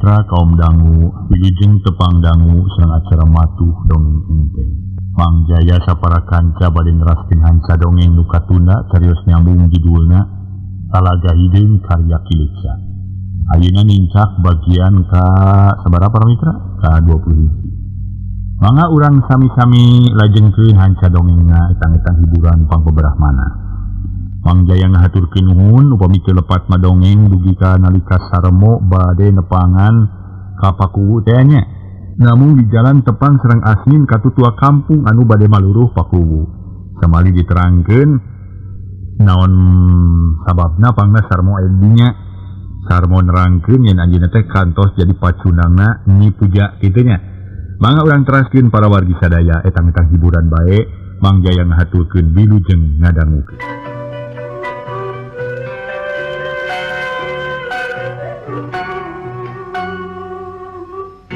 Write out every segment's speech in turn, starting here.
Mitra kaum dangu wilujeng tepang dangu sareng acara matuh dongeng enteng. Mang Jaya sapara kanca bade neraskeun hanca dongeng nu katunda carios nyambung judulna Talaga Hideung karya Ki Leksa. Ayeuna nincak bagian ka sabaraha para mitra? Ka 20 hiji. Mangga urang sami-sami lajengkeun hanca dongengna etang-etang hiburan pangbeberah mana. Mang Jaya ngahaturkeun nuhun upami teu lepat madongeng dugi ka nalika Sarmo bade nepangan ka Pakuwu teh nya. Namun di jalan tepang sareng Asmin ka tutua kampung anu bade maluruh Pakuwu. Samali diterangkeun naon sababna pangna Sarmo aya di dinya. Sarmo nerangkeun yen anjeunna teh kantos jadi pacundangna Nyi Puja kitu nya. Mangga urang teraskeun para wargi sadaya etang-etang hiburan bae. Mang Jaya ngahaturkeun wilujeng ngadangukeun.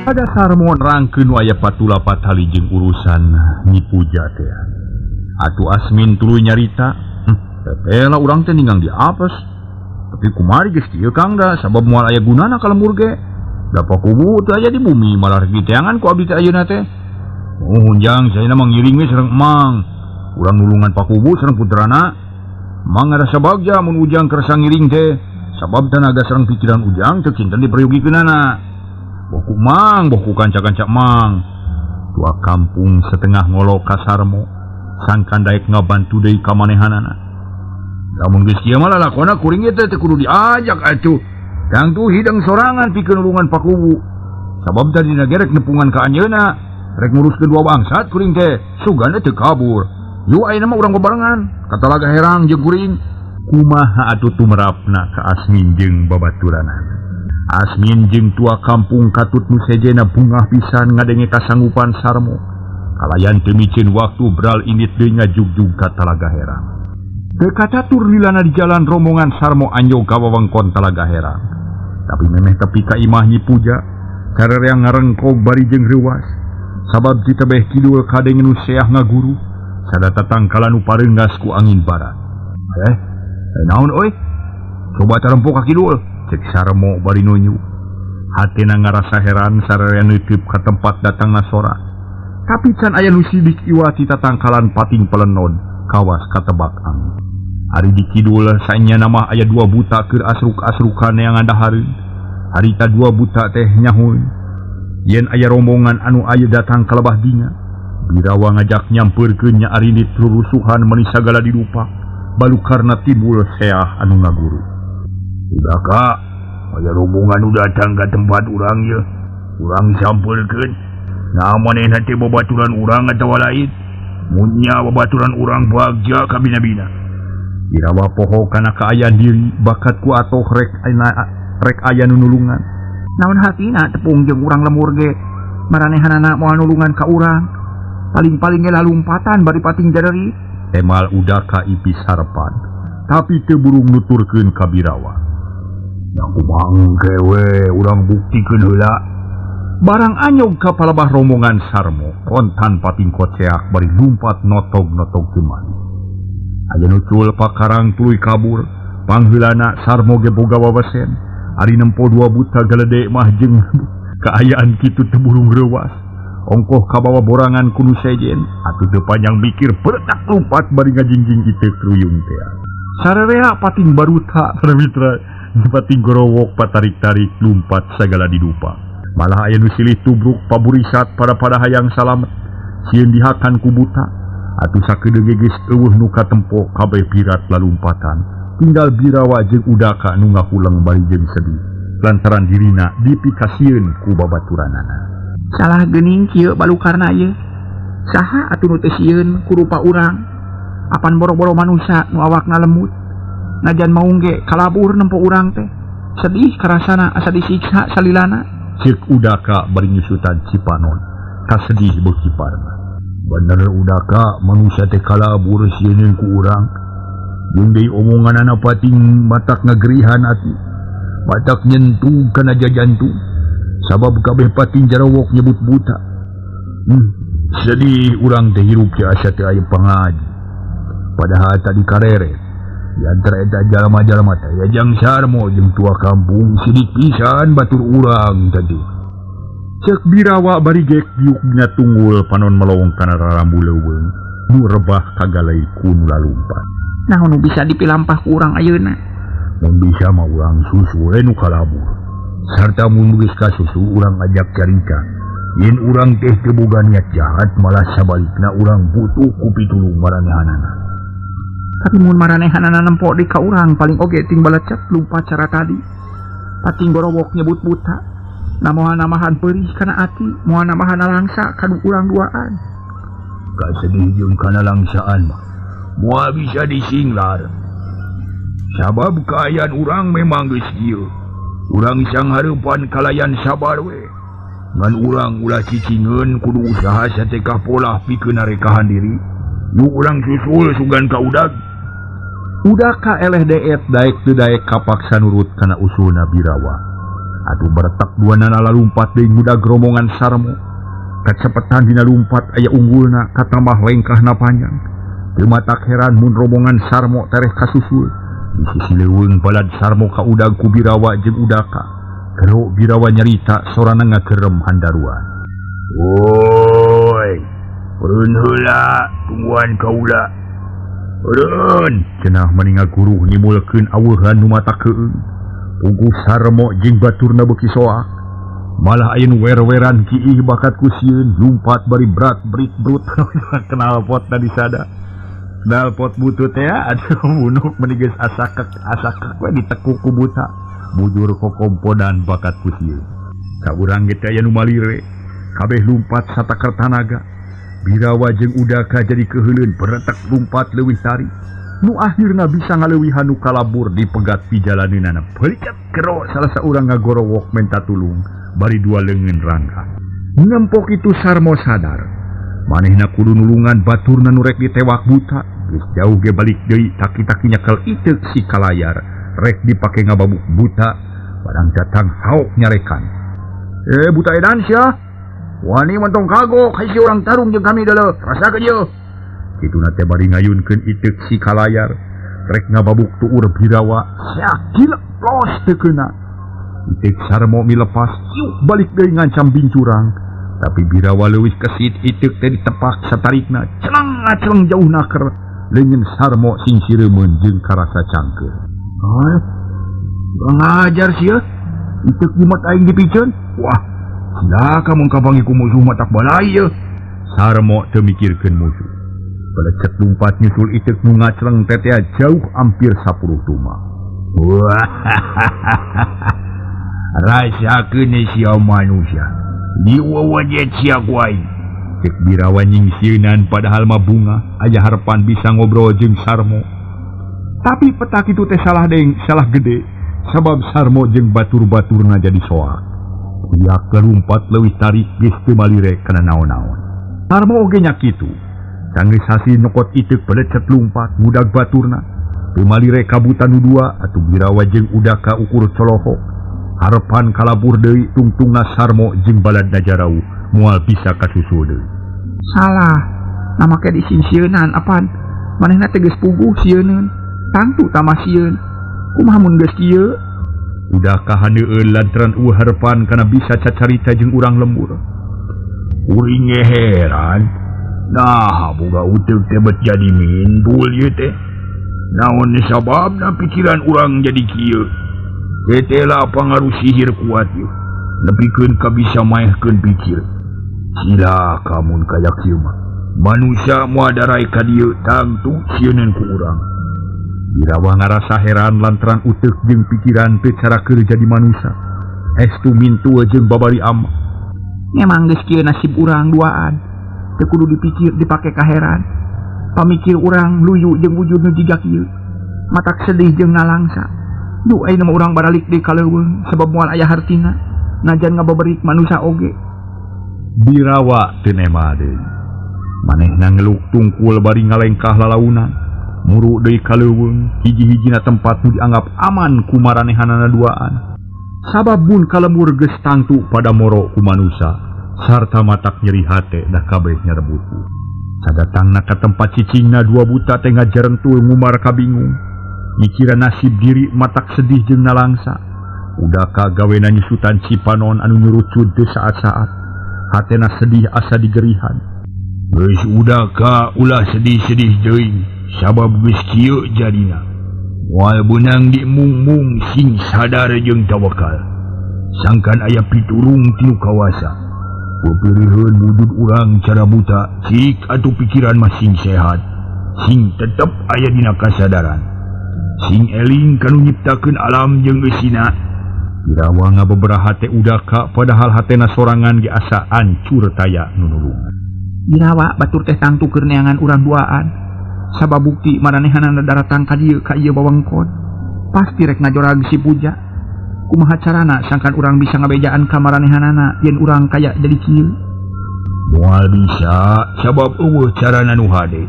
Pada Sarmo nerangkeun aya patula patali jeung urusan Nyi Puja teh. Atuh Asmin tuluy nyarita, teteh lah urang teh ninggang di apes. Tapi kumari geus kieu Kang da sabab moal aya gunana ka lembur ge. Da Pakuwu teu aya di bumi malah rek diteangan ku abdi teh ayeuna teh. Nuhun jang, saena mah ngiring we sareng emang. Urang nulungan Pakuwu sareng putrana. Emang ngarasa bagja mun ujang kersa ngiring teh. Sabab tanaga sareng pikiran ujang teu kinten diperyogikeunana. Boku mang, boku kanca-kanca mang. Tua kampung setengah ngolok ka Sarmo, sangkan daek ngabantu deui ka manehanana. Lamun geus kieu mah lalakona kuring teh teu kudu diajak atuh. Tangtu hidang sorangan pikeun nulungan Pakuwu. Sabab tadina ge rek nepungan ka anjeunna, rek nguruskeun dua bangsat kuring teh, sugana teu kabur. Yu ayeuna mah urang babarengan, ka Talaga Herang jeung kuring. Kumaha atuh tumerapna ka Asmin jeung babaturanana. Asmin jeung tua kampung katut nu sejena bungah pisan ngadenge kasanggupan Sarmo. Kalayan teu miceun waktu bral indit deui ngajugjug ka Talaga Herang. Teu kacatur lilana di jalan rombongan Sarmo anjog ka wewengkon Talaga Herang. Tapi memeh tepi ka imah Nyi Puja, sarerea ngarengkog bari jeung reuwas. Sabab di tebeh kidul kadenge nu seah ngaguru, sadata tangkalan nu pareunggas ku angin barat. Naon euy? Coba tarempo ka kidul. Cek Sarmo bari nunyu. Hatena ngarasa heran sararea neuteub ka tempat datangna sora. Tapi can aya nu sidik iwati tatangkalan pating pelenon kawas katebak angin. Ari di kidul saenya mah aya dua buta keur asruk-asrukan yang ngadahareun. Harita dua buta teh nyahun yen aya rombongan anu aya datang ka lebah dinya. Birawa ngajak nyampeurkeun nya arinit rurusuhan meuni sagala dirupa balukarna timbul seah anu ngaguru. Udah kak, aya rombongan nu datang ka tempat urang ye. Urang sampeurkeun. Nah manehna teh babaturan urang atawa lain. Mun nya babaturan urang bagja ka bina-bina. Irawa poho kana kaayaan diri bakat ku atoh rek aya nu nulungan. Naon hatina tepung jeung urang lemur ge. Maranehanana moal nulungan ka urang. Paling-paling ge lalumpatan bari pating jareri. Emal udaka ipis harapan, tapi teu burung nuturkeun ka Birawa. Aku bangke we, urang buktikeun heula. Barang anyog ka palebah rombongan Sarmo, kontan pating koceak bari lumpat notog-notog kemari. Aya nu cul pakarang tuluy kabur, pangheulana Sarmo ge boga wawesen. Ari nempo dua buta galede mah jeung kaayaan kitu teu burung reuwas. Ongkoh kabawa borangan ku nu sejen, atuh teu panjang mikir peretak lumpat bari ngajingjing ieu kruyung teh. Sarerea pating baruta mitra. Pating gorowok patarik-tarik lumpat sagala didupa. Malah aya nu silih tubruk paburisat pada-pada hayang salamet. Sieun dihakan ku buta. Atuh sakedeung geus eueuh nu katempo kabeh pirat lalumpatan. Tinggal Birawa jeung Udaka nu ngahuleng bari jeung sedih. Lantaran dirina dipikasieun ku babaturanana. Salah geuning kieu balukarna ieu. Saha atuh nu teu sieun ku rupa urang? Apan boro-boro manusa nu awakna lemut. Najan maung ge kalabur nempo urang teh. Sedih karasana asa disiksa salilana. Cek Udaka bari nyusutan cipanon. Kasedih beuki parna. Bener Udaka manusia teh kalabur sieun ku urang. Jeung deui omonganana pating matak ngagerihan ati. Matak nyentuh kana jajantung. Sabab kabeh pating jarawok nyebut buta. Sedih urang teh hirup teh asa teu aya pangaji. Padahal tadi kareret. Di antara eta jalma-jalma teh ya Jang Sarmo jeung tua kampung sidik pisan batur urang tadi. Cek Birawa bari gek diuk dina tunggul panon melong kana rarambu leuweung nu rebah kagalai ku nu lalumpat. Naon nu bisa dipilampah ku urang ayeuna? Mun bisa mah urang susul we nu kalabur. Sarta mun geus kasusu urang ajak carita. Yen urang teh teu boga niat jahat malah sabalikna urang butuh ku pitulung maranehanana. Tapi mun maranehanana nempo di ka urang paling oge ting balecet lumpat cara tadi. Pating gorowok nyebut buta. Namohan namahan perih kana ati, moal namahan langsa kanu urang duaan. Kasedih jeung kana langsaan mah moal bisa disinglar. Sabab kaayaan urang memang geus kieu. Urang sanghareupan kalayan sabar we. Ngan urang ulah cicingeun kudu usaha satekah polah pikeun narekahan diri. Nu urang susul sugan ka udag. Udah ka eleh deet daek teu daek kapaksa nurut kana usulna Birawa. Atuh beretak dua nana lalumpat deui ngudag rombongan Sarmo. Kacepetan dina lumpat aya unggulna katambah lengkahna panjang. Teu matak heran mun rombongan Sarmo tereh kasusul. Di sisi leuweung balad Sarmo ka udag ku Birawa jeung Udaka. Kero Birawa nyarita sorana ngagerem handaruan. Woi, Reun heula tungguan kaula. Reun cenah mani ngaguruh nyimulkeun aweuhan nu mata keung. Puguh Sarmo jeung baturna beuki soak. Malah aya nu wer-weran kiih bakat ku sieun lumpat bari brat brit brut. Kenal pot tadi sada. Kenal pot butut ya aduh bunuk meni geus asakek asakek we ditekuk ku buta. Bujur kokompodan bakat ku sieun. Saurang ge teh aya nu malire. Kabeh lumpat satakar tanaga. Birawa jeung Udaka jadi keheuleun beretek lumpat leuwih tari. Nu akhirna bisa ngaleuwihan nu kalabur dipegat pijalaneunana. Beucat kero salah saurang ngagorowok menta tulung bari dua leungeun rangka. Nempok itu Sarmo sadar. Manehna kudu nulungan baturna nu rek ditewak buta. Geus jauh ge balik deui taki-taki nyekel iteuk si kalayar. Rek dipake ngababuk buta, barang datang haok nyarekan. Buta edan sia. Wani mentong kagok hai si urang tarung jeung kami deuleuh. Rasakeun ieu. Kituna teh bari ngayunkeun iteuk si kalayar. Rek ngababuk tuur Birawa, sakil los teu keuna. Iteuk Sarmo milepas, yuk balik deui ngancam bincurang. Tapi Birawa leuwih kesit iteuk teh ditepak satarikna, celeng ngaceleng jauh naker. Leungeun Sarmo sing sireumeun jeung karasa cangkeun. Ngajar sia. Iteuk jimat aing dipiceun. Wah, cilaka mun kapanggih ku musuh mah tak balai ye. Sarmo teu mikirkeun musuh. Belecet lumpat nyusul iteuk nu ngacleng tetea jauh hampir 10 tuma. Wah, rasakeun sia manusia. Diwewejet sia ku aing. Cek Birawa nyingsieunan padahal mah bunga aya harepan bisa ngobrol jeung Sarmo. Tapi petak itu teh salah deng, salah gede. Sabab Sarmo jeung batur-baturna jadi soak. Kuyak lumpat leuwih tarik geus teu malire kana naon-naon. Sarmo oge nya kitu. Sanggeus hasil nyokot iteuk belecet lumpat ngudag baturna. Teu malire kabutan nu dua atuh Birawa jeung Udaka ukur colohok. Harepan kalabur deui tungtungna Sarmo jeung baladna jarauh moal bisa kasusul deui. Salah, namake disingsieunan apan manehna teh geus puguh sieuneun. Tangtu tamah sieun. Kumaha mun geus kieu? Udaka haneueun lantaran eueuh harepan kana bisa cacarita jeung urang lembur. Kuring ge heran. Nah, boga uteuk teh bet jadi mindul ieu teh. Naon sababna pikiran urang jadi kieu? Tetela pangaruh sihir kuat ieu. Nepikeun ka bisa maehkeun pikir. Cilaka mun kaya kieu mah. Manusia moal darai ka dieu tangtu sieuneun ku urang. Birawa ngarasa heran lantaran uteuk jeung pikiran teu cara keur jadi manusia. Estu mintu jeung babari ama. Memang geus kieu nasib urang duaan. Teu kudu dipikir dipake kaheran. Pamikir urang luyu jeung wujud nu jiga kieu. Matak sedih jeung nalangsa. Duh ayeuna mah urang baralik deui ka leuweung sebab moal aya hartina. Najan ngababerik manusia oge. Birawa teu nema deui. Manehna ngeluk tungkul bari ngalengkah lalaunan. Muru deui ka leuweung, hiji-hijina tempat nu dianggap aman ku maranehanana duaan. Sabab mun ka lembur geus tangtu pada moro ku manusia, sarta matak nyeri hate dah kabeh nyarebutu. Sadatangna ka tempat cicingna dua buta teh ngajarentul ngumar kabingung. Mikiran nasib diri matak sedih jeung nalangsa. Udaka gawena nyusutan Cipanon anu nyurucud teu saat-saat. Hatena sedih asa digerihan. Geus Udaka ulah sedih-sedih teuing sabab geus kieu jadina. Moal beunang dimung-mung sing sadar jeung tawakal. Sangkan aya piturung ti nu kawasa. Pepiriheun wujud urang cara buta, cik atuh pikiran mah sing sehat, sing tetep aya dina kasadaran. Sing eling kanu nyiptakeun alam jeung eusina. Birawa ngabeberaha teh Udaka padahal hatena sorangan ge asa ancur taya nu nulungan. Birawa batur teh tangtu keur neangan urang duaan. Sabab bukti maranehanana daratang ka dieu ka ieu wewengkon. Pasti rek ngajorag si Puja. Kumaha carana sangkan urang bisa ngabejaan ka maranehanana yen urang kaya jadi kieu? Moal bisa sabab eueuh carana nu hade.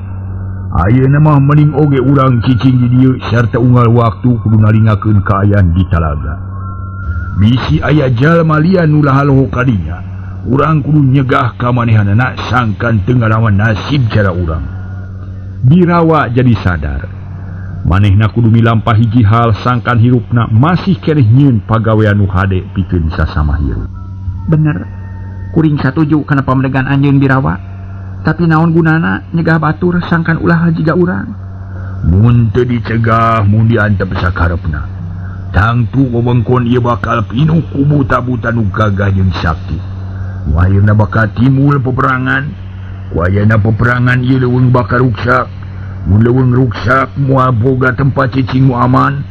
Ayeuna mah mending oge urang cicing di dieu sarta unggal waktu kudu naringakeun kaayaan di talaga. Bisi aya jalma lian nu lahaloho kadinya, urang kudu nyegah ka manehanana sangkan teu ngalawan nasib cara urang. Birawa jadi sadar. Manehna kudu milampah hiji hal sangkan hirupna masih keneh nyieun pagawean nu hade pikeun sasama hirup. Bener. Kuring satuju kana pamedegan anjeun Birawa. Tapi naon gunana nyegah batur sangkan ulah jiga urang. Mun teu dicegah mun diantep sakarepna. Tangtu wewengkon ieu bakal pinuh ku buta-buta nu gagah jeung sakti. Nu ayeuna bakal timbul peperangan. Ku ayeuna peperangan ieu leuweung bakal ruksak. Mun leuweung ruksak moal boga tempat cicing nu aman.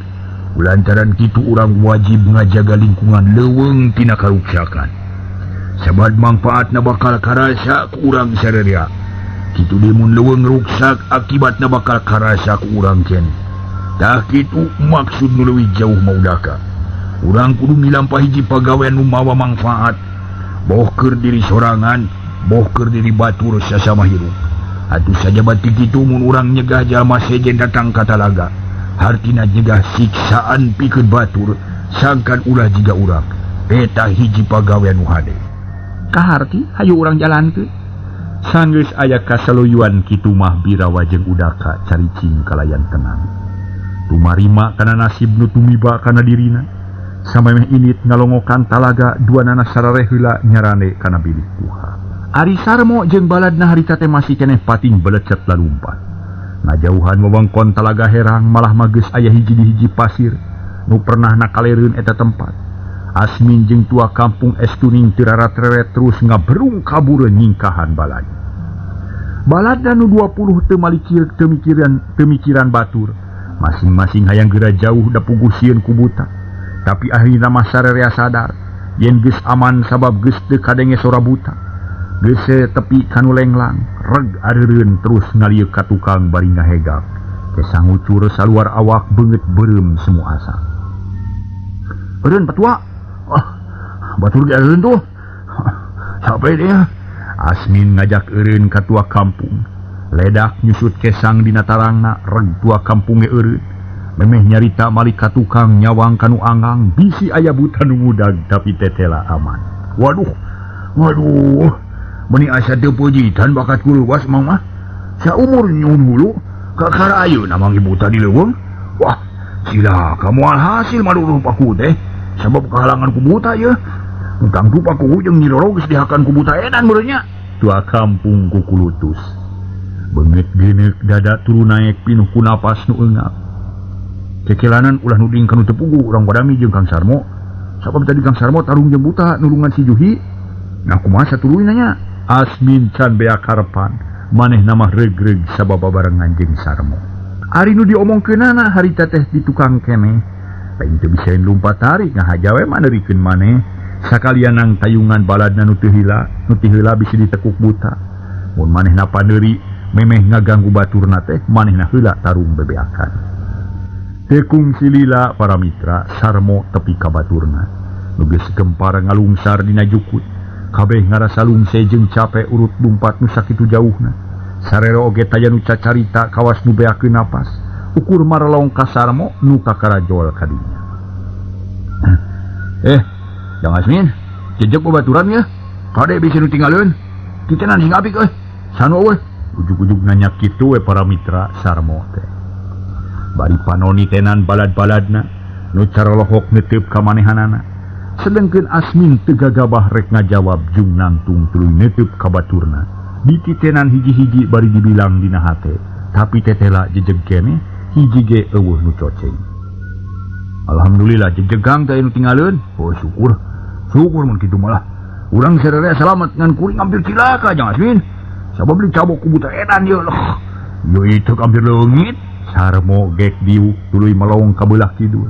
Lantaran kitu urang wajib ngajaga lingkungan leuweung tina karuksakan. Sabab mangfaatna bakal karasa ku urang sarerea. Kitu deui mun leuweung ruksak akibatna bakal karasa ku urang keneh. Tah kitu maksud nu leuwih jauh mah Udaka. Urang kudu milampah hiji pagawean nu mawa mangfaat. Boh keur diri sorangan, boh keur diri batur sasama hirup. Atuh sajaba ti kitu mun urang nyegah jalma sejen datang ka talaga, hartina nyegah siksaan pikeun batur sangkan ulah jiga urang. Eta hiji pagawean nu hade. Kaharti hayu urang jalankeun. Sanggeus aya kasaluyuan kitu mah Birawa jeung Udaka caricing kalayan tenang. Tumarima kana nasib nu tumiba kana dirina. Samemeh init ngalongokan talaga duanana sarareh heula nyarane kana bilik tuha. Ari Sarmo jeung baladna harita teh masih keneh pating belecet lalumpat. Ngajauhan wewengkon talaga herang malah mah geus aya hiji di hiji pasir nu pernah nakalereun eta tempat. Asmin jeung tua kampung Estuning teu raratreret terus ngaberung kabur nyingkahan balad. Baladna nu 20 teu malikir teu mikiran batur. Masing-masing hayang geura jauh da puguh sieun ku buta. Tapi akhirna mah sarerea sadar yen geus aman sabab geus teu kadenge sora buta. Geus tepi kanu lenglang, reg areureun terus ngalieu ka tukang bari ngahegak. Kesang ngucur saluar awak beungeut beureum semua asa. Eureun patua. Ah, batur ge areureun tuh. Sampai dia. Asmin ngajak eureun ka tua kampung. Ledak nyusut kesang dina tarangna, reg tua kampung ge eureun. Memeh nyarita malik ka tukang nyawang kanu anggang, bisi aya buta nu ngudag tapi tetela aman. Waduh, waduh. Meni asa teu pujitan bakat ku leuwas mang mah. Saumur nyun hulu kakara ayeuna manggih buta di leuweung. Wah, cilaka moal hasil maduruh paku teh. Sabab kahalangan ku buta ieu. Tangtu paku jeung Nyi Roro geus dihakan ku buta edan meureun nya. Tua kampung kukulutus. Beungeut geuneuk dada turu naek pinuh ku napas nu eungap. Kekelanan ulah nuding kanu teu puguh urang badami jeung Kang Sarmo. Sabab tadi Kang Sarmo tarung jeung buta nulungan si Juhi. Nah kumaha satuluyna nya? Asmin can beak karepan, manehna mah regreg sabab babarengan jeung Sarmo. Ari nu diomongkeunana harita teh di tukang keneh. Lain teu bisa lumpat tarik ngahaja we maneurikeun maneh. Sakalian nang tayungan baladna nu teu heula, nu teu heula bisi ditekuk buta. Mun manehna paneuri memeh ngaganggu baturna teh, manehna heula tarung bebeakan. Tekung silila para mitra Sarmo tepi ka baturna. Nu geus gempar ngalungsar dina jukut. Kabeh ngarasa lungse jeung capek urut lumpat nu sakitu jauhna. Sarero oge taya nu cacarita kawas nu beakeun napas. Ukur marelong ka Sarmo nu kakarajol ka dinya. Jang Asmin, jejeg babaturan ya. Kade bisi nu tinggaleun. Titenan sing apik euy. Sanu euy. Ujug-ujug nanya kitu we para mitra Sarmo teh. Bari panoni tenan balad-baladna nu carolohok neteup ka manehanana. Sedengkeun Asmin teu gagabah rek ngajawab jeung nangtung tuluy neteup ka baturna. Dititenan hiji-hiji bari dibilang dina hate, tapi tetela jejeg keneh hiji ge eueuh nu coceng. Alhamdulillah jejegang teh nu tinggaleun. Oh syukur. Syukur mun kitu malah. Urang sararea salamet ngan kuring hampir cilaka jang Asmin. Sabab dicabok ku buta edan ieu lah. Ieu itu hampir leungit. Sarmo gek diuk tuluy melong ka beulah kidul.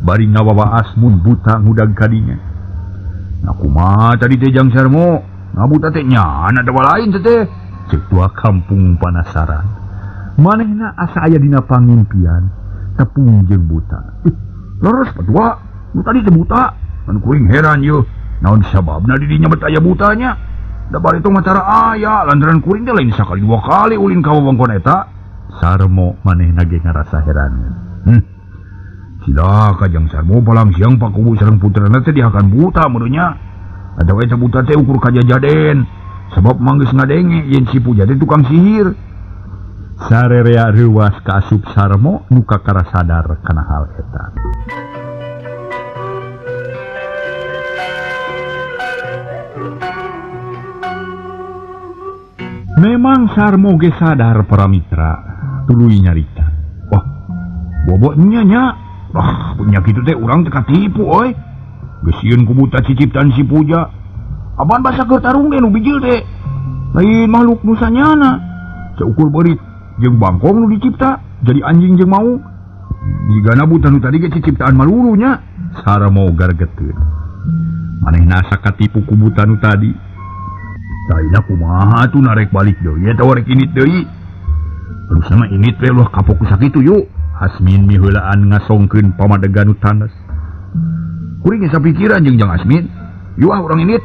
Bari ngawawa Asmun buta ngudag kadinya. Nah kumaha tadi teh jang Sarmo? Ngabuta teh nyana da lain teh. Ceuk tua kampung panasaran. Manehna asa aya dina pangimpian tepung jeung buta. Leres padua, nu tadi teh buta. Kan kuring heran yeuh. Naon sababna di dinya bet aya butanya? Da bari tong macara aya lantaran kuring teh lain sakali dua kali ulin ka wewengkon eta. Sarmo manehna ge ngarasa heran. Cilaka jang Sarmo palang siang pakubu sareng putrana teh dihakan buta meureunnya. Atawa eta buta teh ukur kajajaden. Sabab manggeus ngadenge yen si Puja teh tukang sihir. Sarerea reuwas ka asup Sarmo nu kakara sadar kana hal eta. Memang Sarmo ge sadar para mitra, tuluy nyarita. Wah, boboknya nya. Wah, punya kitu teh urang teh katipu euy. Geus sieun ku buta ciciptaan si Puja. Apan basa keur tarung ge nu bijil teh. Lain makhluk nu sanyana. Saukur beurit jeung bangkong nu dicipta jadi anjing jeung maung. Jigana buta nu tadi ge ciciptaan malulu nya. Sarmo gargeteun. Manehna asa katipu ku buta nu tadi. Taina kumaha atuh narek balik deui eta rek init deui. Harusna mah init we luah kapok ku sakitu yuk. Asmin miheulaan ngasongkeun pamadegan nu tandes. Kuring geus sapikiran jeung jang Asmin. Yuk ah urang init.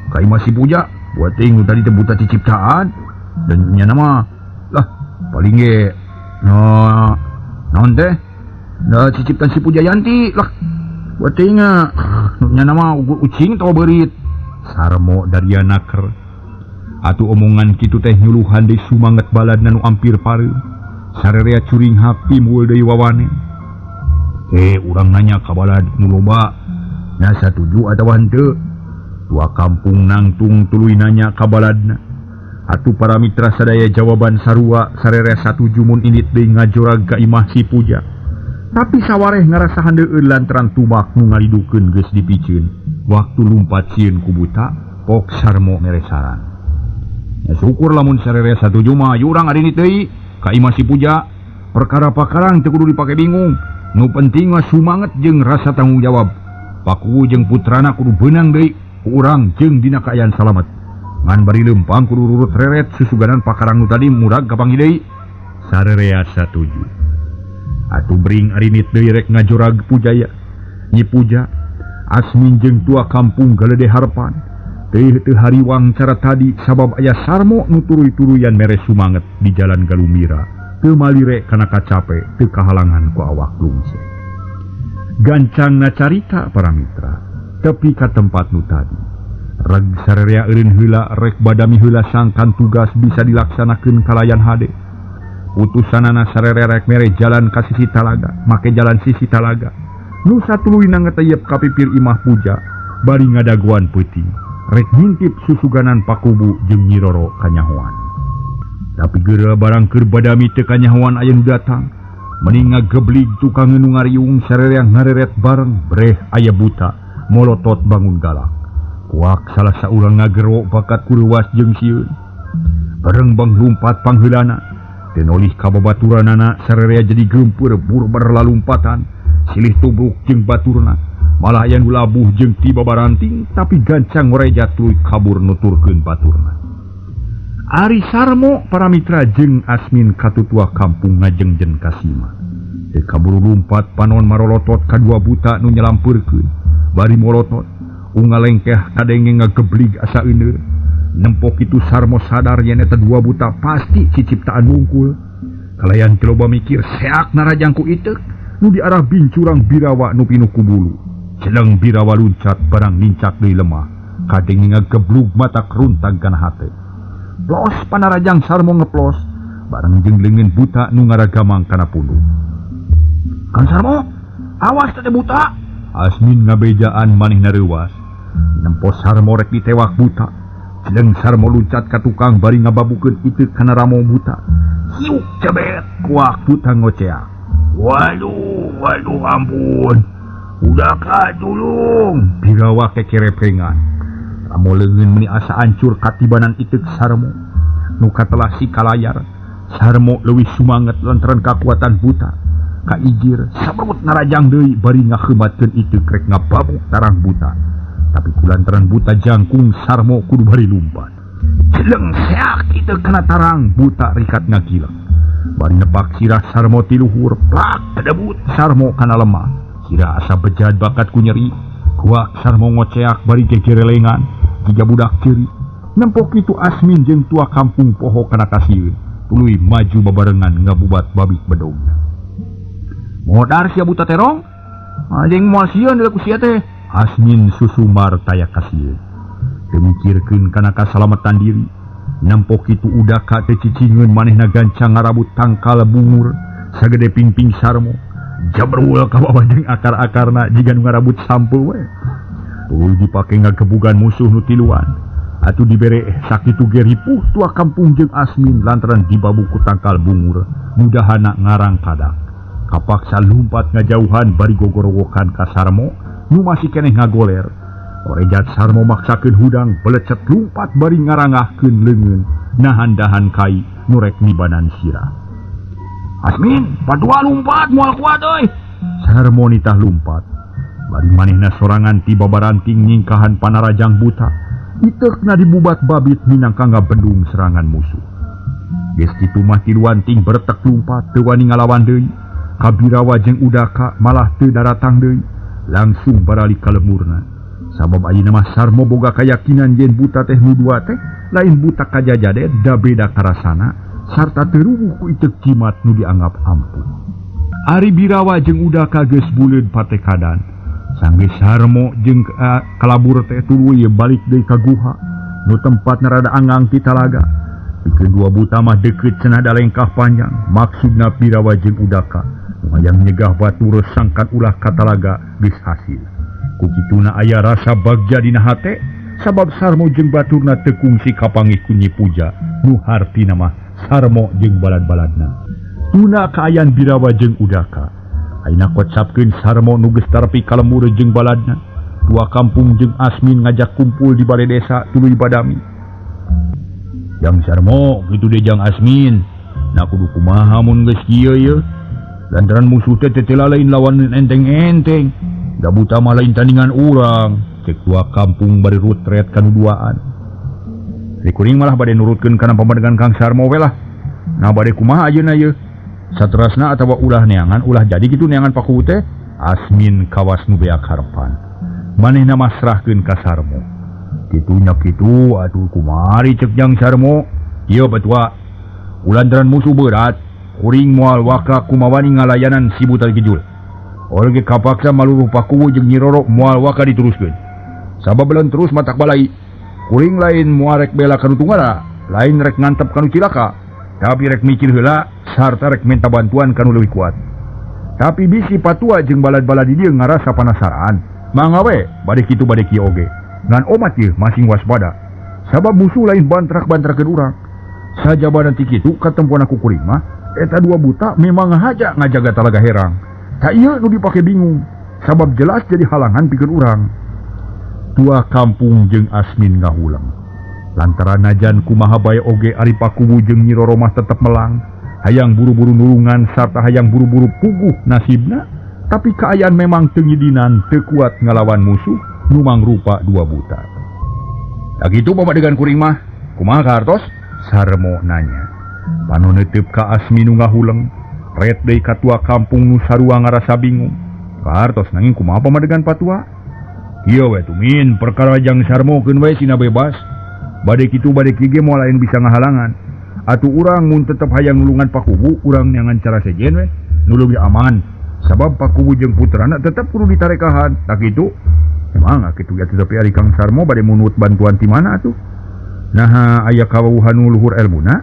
Ka imah si Puja, buat teuing nu tadi teh buta ciciptaan. Dan nya mah lah paling ge no naon teh? Da ciciptaan si Puja Yanti lah. Buat teuing nya mah ucing atawa beurit. Sarmo dariana ker. Atuh omongan kitu teh nyuluhan deui sumanget baladna nu ampir pareum. Sarerea curinghak timbul deui wawane. Urang nanya ka balad nu loba. Nya satuju atawa henteu? Tua kampung nangtung tuluy nanya ka baladna. Atuh para mitra sadaya jawaban sarua sarerea satuju mun indit deui ngajorag ka imah si Puja. Tapi sawareh ngarasa handeueun lantaran tumak nu ngalidukeun geus dipiceun. Waktu lumpat sieun ku buta, pok Sarmo mere saran. Ya syukur lamun sarerea satuju mah yuk urang arinit deui ka imah si Puja. Perkara pakarang teu kudu dipake bingung. Nu penting mah sumanget jeung rasa tanggung jawab. Paku jeung putrana kudu beunang deui ku urang jeung dina kaayaan salamet. Ngan bari leumpang kudu rurut reret susuganan pakarang nu tadi murag kapanggih deui. Sarerea satuju. Atuh bring arinit deui rek ngajorag Pujaya. Nyi Puja, Asmin jeung tua kampung galede harepan. Teu teu hariwang cara tadi sabab aya Sarmo nu turuy-turuyan mere sumanget di jalan Galumira. Teu malire kana kacape, teu kahalangan ku awak lungse. Gancangna carita para mitra, tepi ka tempat nu tadi. Reg sarerea eureun heula rek badami heula sangkan tugas bisa dilaksanakeun kalayan hade. Utusanana sarerea rek mere jalan ka sisi talaga, make jalan sisi talaga. Nu satuluyna ngeteyep ka pipir imah Puja, bari ngadaguan peuting. Rek ngintip susuganan pakubu jeung Nyi Roro kanyahoan. Tapi geura barang keur badami teu kanyahoan aya nu datang. Mending ngageblig tukang nu ngariung sarerea ngareret bareng breh aya buta molotot bangun galak. Kuak salah saurang ngagero bakat kuruwas jeung sieun. Bareng bang lumpat pangheulana, tenolih ka babaturanana sarerea jadi geumpeur burber lalumpatan, silih tubruk jeung baturna. Malah aya nu labuh jeung tiba baranting tapi gancang ngoreja tuluy kabur nuturkeun baturna. Ari Sarmo para mitra jeung Asmin katutua kampung ngajengjen kasima. Teu kaburu lumpat panon marolotot kadua buta nu nyalampeurkeun. Bari molotot ungalengkeh kadenge ngageblig asa euneur. Nempok itu Sarmo sadar yen eta dua buta pasti ciciptaan wungkul. Kalayan teu loba mikir seak narajang ku iteuk nu diarah bincurang birawa nu pinuh ku bulu. Celeng birawa luncat barang nincak deui lemah. Kadenge ngageblug mata keruntag kana hate. Plos panarajang Sarmo ngeplos bareng jeung leungeun buta nu ngaragamang kana punduk. Kang Sarmo, awas teh buta. Asmin ngabejaan manehna reuwas. Nempo Sarmo rek ditewak buta. Cileng Sarmo luncat ka tukang bari ngababukeun iteuk kana ramo buta. Hiuk cebet kuak buta ngoceak. Waduh, waduh ampun. Udah ka tulung. Birawa kekerepengan. Ramo leungeun meuni asa ancur katibanan iteuk Sarmo. Nu katelah si kalayar. Sarmo leuwih sumanget lantaran kakuatan buta. Kaijir sabrut narajang deui bari ngaheumatkeun iteuk rek ngababuk tarang buta. Tapi kulantaran buta jangkung Sarmo kudu bari lumpat. Cileng seak iteuk kana tarang buta rikat ngagilek. Bari nepak sirah Sarmo ti luhur, plak kedebut Sarmo kana lemah. Sirah asa bejad bakat ku nyeri. Kuak Sarmo ngoceak bari gegerelengan jiga budak ciri. Nempok kitu Asmin jeung tua kampung poho kana kasieun. Tuluy maju babarengan ngabubat babik bedogna. Modar sia buta terong. Anjing moal sieun deui ku sia teh. Asmin susumar taya kasieun. Teu mikirkeun kana kasalametan diri. Nempok kitu Udaka teh cicingeun manehna gancang ngarabut tangkal bungur sagede pingping Sarmo. Jabrul ka bawah jeung akar-akarna jiga nu ngarabut sampeu we. Tuluy dipake ngagebugan musuh nu tiluan. Atuh dibere sakitu ge ripuh tua kampung jeung Asmin lantaran dibabu ku tangkal bungur mudahana ngarang kadak. Kapaksa lumpat ngajauhan bari gogorowokan ka Sarmo nu masih keneh ngagoler. Korejat Sarmo maksakeun hudang belecet lumpat bari ngarangahkeun leungeun nahan dahan kai nu rek nibanan sirah. Asmin, padua lumpat moal kuat euy. Sarmo nitah lumpat. Bari manehna sorangan ti babaranting nyingkahan panarajang buta. Iteukna dibubat babit minangka ngabendung serangan musuh. Geus kitu mah tiluan ting bertek lumpat teu wani ngalawan deui. Kabirawa jeung Udaka malah teu daratang deui, langsung baralik ka lemurna. Sabab ayeuna mah Sarmo boga kayakinan yen buta teh nu dua teh lain buta kajajade da beda karasana sarta teu rubuh ku iteuk jimat nu dianggap ampuh. Ari Birawa jeung Udaka geus buleud patekadan. Sanggeus Sarmo jeung kalabur teh tuluy balik deui ka guha nu tempatna rada anggang ti talaga. Pikeun dua buta mah deukeut cenah da lengkah panjang. Maksudna Birawa jeung Udaka hayang nyegah batur sangkan ulah ka talaga geus hasil. Ku kituna aya rasa bagja dina hate sabab Sarmo jeung baturna teu kungsi kapanggih ku Nyi Puja nu hartina mah Sarmo jeung balad-baladna. Tuna kaayaan Birawa jeung Udaka. Ayeuna kocapkeun Sarmo nu geus tarepi ka lembur jeung baladna. Tua kampung jeung Asmin ngajak kumpul di balai desa tuluy badami. Jang Sarmo kitu deui jang Asmin. Nah kudu kumaha mun geus kieu ye. Lantaran musuh teh tetela lain lawan enteng-enteng. Da buta mah lain tandingan urang. Cek tua kampung bari rutret kanu duaan. Rikuring malah bade nurutkeun kana pamadegan Kang Sarmo we lah. Nah bade kumaha ayeuna ye? Saterasna atawa ulah neangan ulah jadi kitu neangan paku teh. Asmin kawas nu beak harepan. Manehna masrahkeun ka Sarmo. Kitunya kitu atuh kumari cek Jang Sarmo. Ieu batua. Ulantaran musuh berat. Kuring moal waka kumawani ngalayanan si buta gejul. Orge kapaksa maluruh pakuwu jeung Nyi Roro moal waka diteruskeun. Sabab beleun terus matak balai. Kuring lain moal rek bela kanu tunggala, lain rek ngantep kanu cilaka, tapi rek mikir heula sarta rek minta bantuan kanu leuwih kuat. Tapi bisi patua jeung balad-balad di dieu ngarasa panasaran. Mangga we bade kitu bade kieu oge. Ngan omat ieu masing waspada. Sabab musuh lain bantrak-bantrakeun urang. Sajaba nanti kitu katempuan aku kuring mah eta dua buta memang ngahaja ngajaga talaga herang. Tak ieu nu dipake bingung sabab jelas jadi halangan pikeun urang. Tua kampung jeung Asmin ngahulang. Lantaran najan kumaha bae oge ari Pakuwu jeung Nyi Roro mah tetep melang. Hayang buru-buru nulungan sarta hayang buru-buru puguh nasibna, tapi kaayaan memang teu ngidinan teu kuat ngalawan musuh nu mangrupa dua buta. Tak kitu pamadegan kuring mah, kumaha kahartos? Sarmo nanya. Panu neuteup ka Asmin nu ngahuleng, ret deui ka tua kampung nu sarua ngarasa bingung. Kahartos nanging kumaha pamadegan patua? Ieu we tumin perkara Jang Sarmo keun we sina bebas. Bade kitu bade kieu ge moal lain bisa ngahalangan. Atuh urang mun tetep hayang nulungan Pakuwu, urang neangan cara sejen we nu leuwih aman. Sabab Pakuwu jeung putrana tetep kudu ditarekahan. Tak kitu? Emang kitu ge atuh tapi ari Kang Sarmo bade munut bantuan ti mana atuh? Naha aya kawawuhan nu luhur elmuna?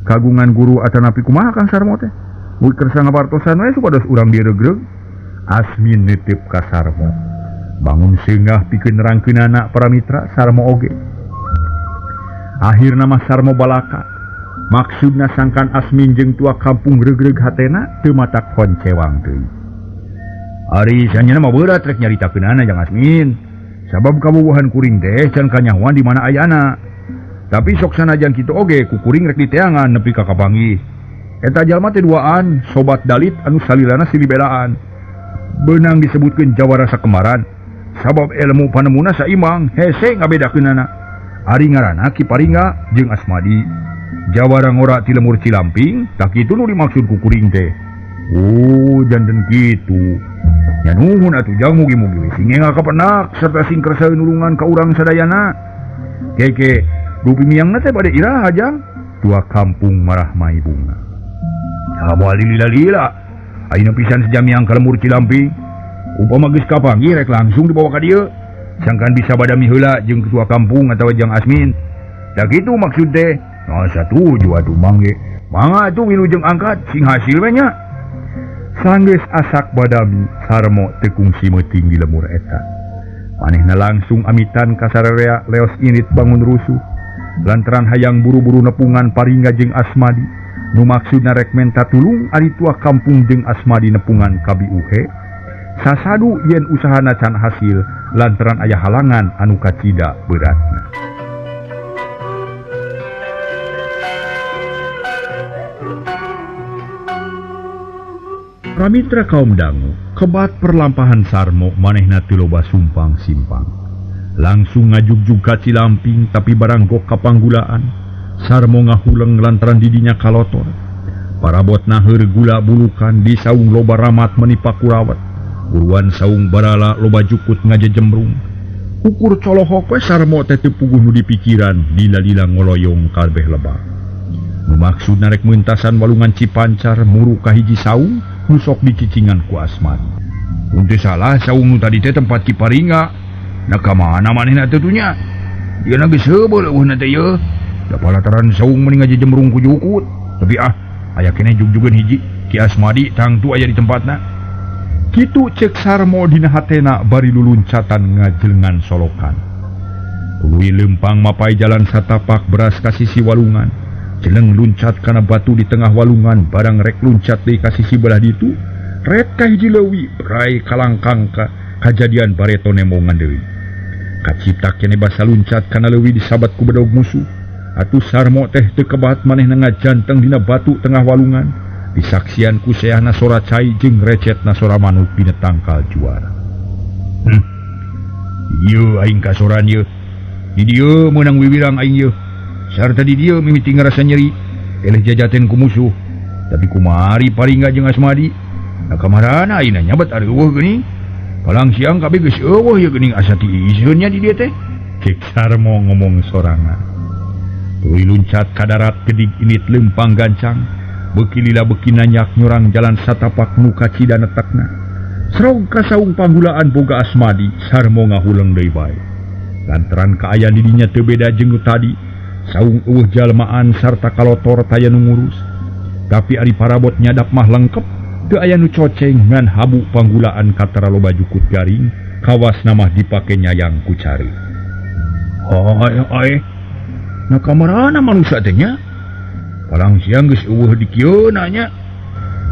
Kagungan guru atanapi kumaha Kang Sarmo teh? Mun kersa ngabartosan we supados urang diregreg. Asmin nitip ka Sarmo. Bangun seungah pikeun nerangkeunana para mitra Sarmo oge. Akhirna mah Sarmo balaka. Maksudna sangkan Asmin jeung tua kampung regreg hatena teu matak koncewang deui. Ari sanyana mah beurat rek nyaritakeunana jang Asmin. Sabab kabubuhan kuring teh can kanyahoan di mana ayana. Tapi sok sanajan kitu oge ku kuring rek diteangan nepi ka kapanggih. Eta jalma teh duaan, sobat dalit anu salilana silih belaan. Beunang disebutkeun jawara sakemaran. Sabab ilmu panemuna saimang, hese ngabedakeunana. Ari ngaranna Ki Paringga jeung Asmadi. Jawara ngora ti lemur Cilamping, tah kitu nu dimaksud ku kuring teh. Oh, janten kitu. Nya nuhun atuh jang mugi-mugi we sing enga kapenak serta sing kersa nulungan ka urang sadayana. Keke, dupi miangna teh bade iraha jang? Tua kampung marah mai bunga. Ah, moal lila-lila. Ayeuna pisan sejam miang ka lemur Cilamping. Upama geus kapanggih rek langsung dibawa ka dieu. Sangkan bisa badami heula jeung ketua kampung atawa jang Asmin. Da kitu maksud teh. Nah, satuju atuh mangge. Mangga atuh wilujeng angkat sing hasil we nya. Sanggeus asak badami Sarmo teu kungsi meuting di lemur eta. Manehna langsung amitan ka sararea leos init bangun rusuh. Lantaran hayang buru-buru nepungan Paringga jeung Asmadi. Nu maksudna rek menta tulung ari tua kampung jeung Asmadi nepungan ka Biuhe. Sasadu yen usahana can hasil lantaran aya halangan anu kacida beratna. Pramitra kaum dangu, kebat perlampahan Sarmo manehna teu loba sumpang simpang. Langsung ngajugjug ka Cilamping tapi barang gok kapanggulaan. Sarmo ngahuleng lantaran didinya kalotor. Parabotna heur gula bulukan di saung loba ramat menipa kurawat. Buruan saung barala loba jukut ngajejembrung. Ukur colohok we Sarmo teh teu puguh nu dipikiran lila-lila ngoloyong kabeh lebak. Nu maksudna rek meuntasan walungan Cipancar muru ka hiji saung nu sok dicicingan ku Asmadi. Mun teu salah saung nu tadi teh tempat Ki Paringga. Nah ka mana manehna teh nya? Dieuna geus heubeul eueuhna teh yeuh. Da palataran saung meni ngajejembrung ku jukut. Tapi ah, aya keneh jugjugeun hiji Ki Asmadi tangtu aya di tempatna. Kitu cek Sarmo dina hatena bari luluncatan ngajelengan solokan. Tuluy lempang mapai jalan satapak beras ka sisi walungan. Jeleng luncat kana batu di tengah walungan barang rek luncat deui ka sisi belah ditu. Rek ka hiji leuwi brai kalangkang ka kajadian bareto nembongan deui. Kacipta kene basa luncat kana leuwi disabat ku bedog musuh. Atuh Sarmo teh teu kebat manehna ngajanteng dina batu tengah walungan. Disaksian ku seahna sora cai jeung recetna sora manuk dina tangkal juara. Ieu aing kasoran ieu. Di dieu meunang wiwirang aing ieu. Sarta di dieu mimiti ngarasa nyeri eleh jajaten ku musuh. Tapi kumari Paringga jeung Asmadi. Nah kamarana ayeuna nyabat areueuh geuning. Palang siang kabeh geus eueuh ieu geuning asa tiiseun nya di dieu teh. Cek Sarmo ngomong sorangan. Tuluy luncat ka darat gedig init lempang gancang. Beuki lila beuki nanyak nyurang jalan satapak nu kacida netekna. Serong ka saung panggulaan boga Asmadi, Sarmo ngahuleng deui bae. Lantaran kaayaan di dinya teu beda jeung nu tadi, saung eueuh jalmaan sarta kalotor taya nu ngurus. Tapi ari parabot nyadap mah lengkep, teu aya nu coceng ngan habu panggulaan katara loba jukut garing, kawasna mah dipake nyayang ku cari. Hae hae. Na kamarana manusia teh nya? Palang siang geus eueuh di kieu nya.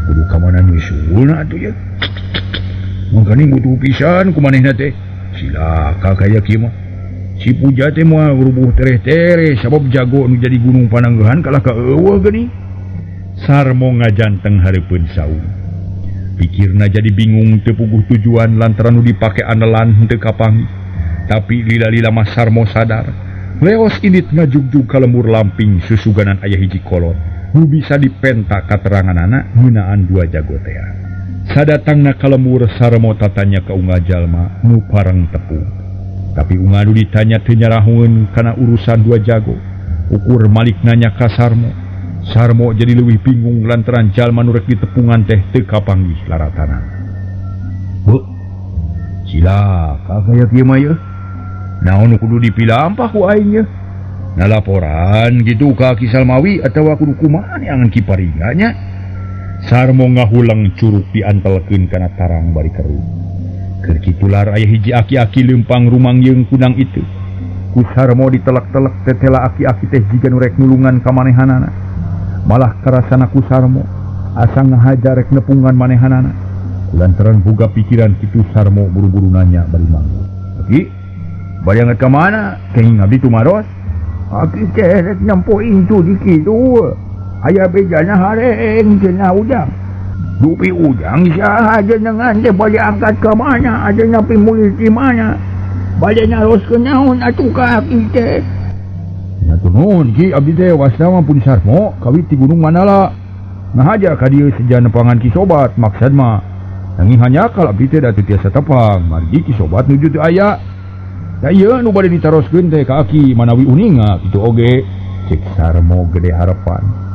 Kudu ka mana nyusulna atuh ye. Mangkani butuh pisan ku manehna teh. Cilaka kaya kieu mah. Si Puja teh moal rubuh tereh-tereh sabab jago nu jadi gunung pananggehan kalah ka eueuh geuning. Sarmo ngajanteng hareupeun saung. Pikirna jadi bingung teu puguh tujuan lantaran nu dipake andalan henteu kapanggih. Tapi lila-lila mah Sarmo sadar. Leos init ngajugjug ka lemur lamping susuganan aya hiji kolot nu bisa dipenta kateranganana ngeunaan dua jago tea. Sadatangna ka lemur Sarmo tatanya ka unga jalma nu pareng tepung. Tapi unga nu ditanya teu nyarahoeun kana urusan dua jago. Ukur malik nanya ka Sarmo. Sarmo jadi leuwih bingung lantaran jalma nu rek ditepungan teh teu kapanggih laratana. Heuh. Cilaka kaya kieu mah yeuh. Naon kudu dipilampah ku aing ye? Nah laporan gitu ka Ki Salmawi atawa kudu kumaha neangan Ki Paringga nya. Sarmo ngahulang curug diantelkeun kana tarang bari keruh. Keur kitular aya hiji aki-aki leumpang rumangyeung kunang itu. Ku Sarmo ditelek-telek tetela aki-aki teh jiga nu rek nulungan ka manehanana. Malah karasana ku Sarmo asa ngahaja rek nepungan manehanana. Kulantaran boga pikiran kitu Sarmo buru-buru nanya bari manggung. Aki, bari angkat ka mana? Kenging abdi tumaros. Aki teh rek nempo incu di kitu. Aya bejana hareng cenah Ujang. Dupi Ujang saha jenengan teh bade angkat ka mana? Ajeuna pimulih di mana? Bade naroskeun naon atuh ka aki teh? Atuh nuhun Ki, abdi teh wasna mah pun Sarmo kawit ti Gunung Mandala. Ngahaja ka dieu seja nepangan Ki Sobat maksad mah. Nanging hanya kal abdi teh da teu tiasa tepang, margi Ki Sobat nuju teu aya. Da ieu nu bade ditaroskeun teh ka aki manawi uninga kitu oge. Cek Sarmo gede harapan.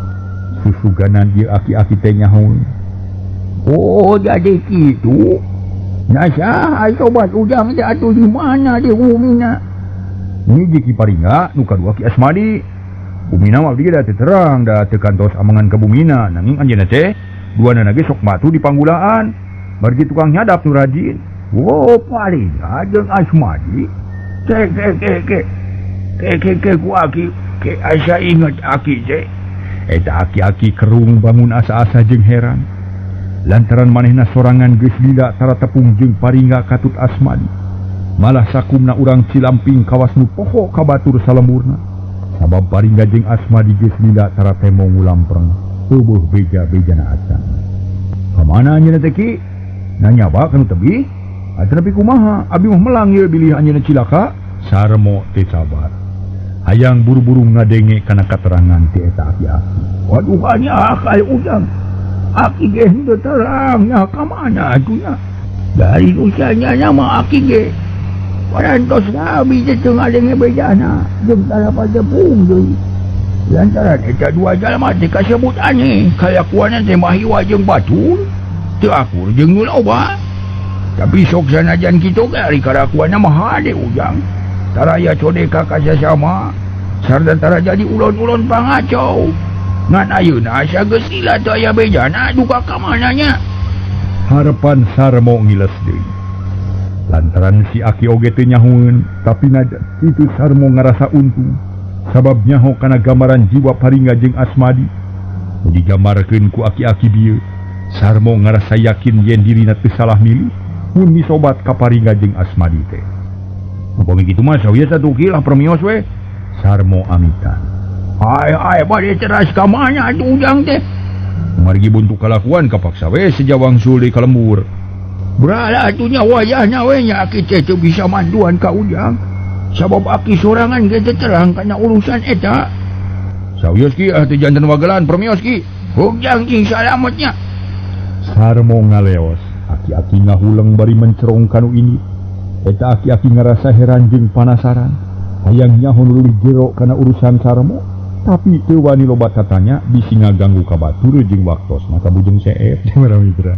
Susuganan ieu aki-aki teh nyahoeun. Oh jadi kitu. Nah saha sobat Ujang teh atuh di mana di bumina? Hiji Ki Paringga, nu kadua Ki Asmadi. Bumina mah abdi da teu terang da teu kantos amangan ka bumina, nanging anjeunna teh duanana ge sok matu di panggulaan. Margi tukang nyadap nu rajin. Oh Paringga jeung Asmadi. Ke ke ke ke. Ke ke ke ku aki ke asa inget aki teh. Eta aki-aki kerung bangun asa-asa jeung heran. Lantaran manehna sorangan geus lila tara tepung jeung Paringga katut Asmadi. Malah sakumna urang Cilamping kawas nu poho ka batur salemburna. Sabab Paringga jeung Asmadi geus lila tara temo ngulampreng. Eueuh beja-bejana acan. Ka mana anjeunna teh Ki? Nanya ba kanu tebih? Atuh nepi kumaha? Abi mah melang ieu bilih anjeunna cilaka. Sarmo teu sabar. Hayang buru-buru ngadenge kana katerangan ti eta aki-aki. Waduh nya akal Ujang. Aki ge henteu terang nya ka mana atuh nya. Dari usianya nya mah aki ge. Parantos abi teh teu ngadenge bejana jeung tara patepung deui. Lantaran eta dua jalma teh kasebut aneh, kalakuanna teh mahiwa jeung batur, teu akur jeung nu loba. Tapi sok sanajan kitu ge ari kalakuanna mah hade Ujang. Taraya codeka kasasama sarta tara jadi ulon-ulon pangacau. Ngan ayeuna asa geus lila teu aya bejana duka ka mana nya. Harepan Sarmo ngiles deui. Lantaran si aki oge teu nyahoeun, tapi najan kitu Sarmo ngarasa untung sabab nyaho kana gambaran jiwa Paringga jeung Asmadi. Nu digambarkeun ku aki-aki bieu, Sarmo ngarasa yakin yen dirina teu salah milih mun misobat ka Paringga jeung Asmadi teh. Upami kitu mah sawieu satu ki lah permios we. Sarmo amitan. Ai ai bade teras ka mana atuh Ujang teh? Margi buntu kalakuan kapaksa we sejawang deui ka lembur. Berala atuh nya wayahna we nya aki teh teu bisa manduan ka Ujang. Sabab aki sorangan ge teu terang kana urusan eta. Sawios ki ah teu janten wagelan permios ki. Ujang cing salametnya. Sarmo ngaleos, aki-aki ngahuleng bari mencerong kanu ini. Eta aki-aki ngarasa heran jeung panasaran. Hayang nyaho nu leuwih jero kana urusan Sarmo, tapi teu wani loba tatanya bisi ngaganggu ka batur jeung waktosna ka Bujeng Seep. Mitra.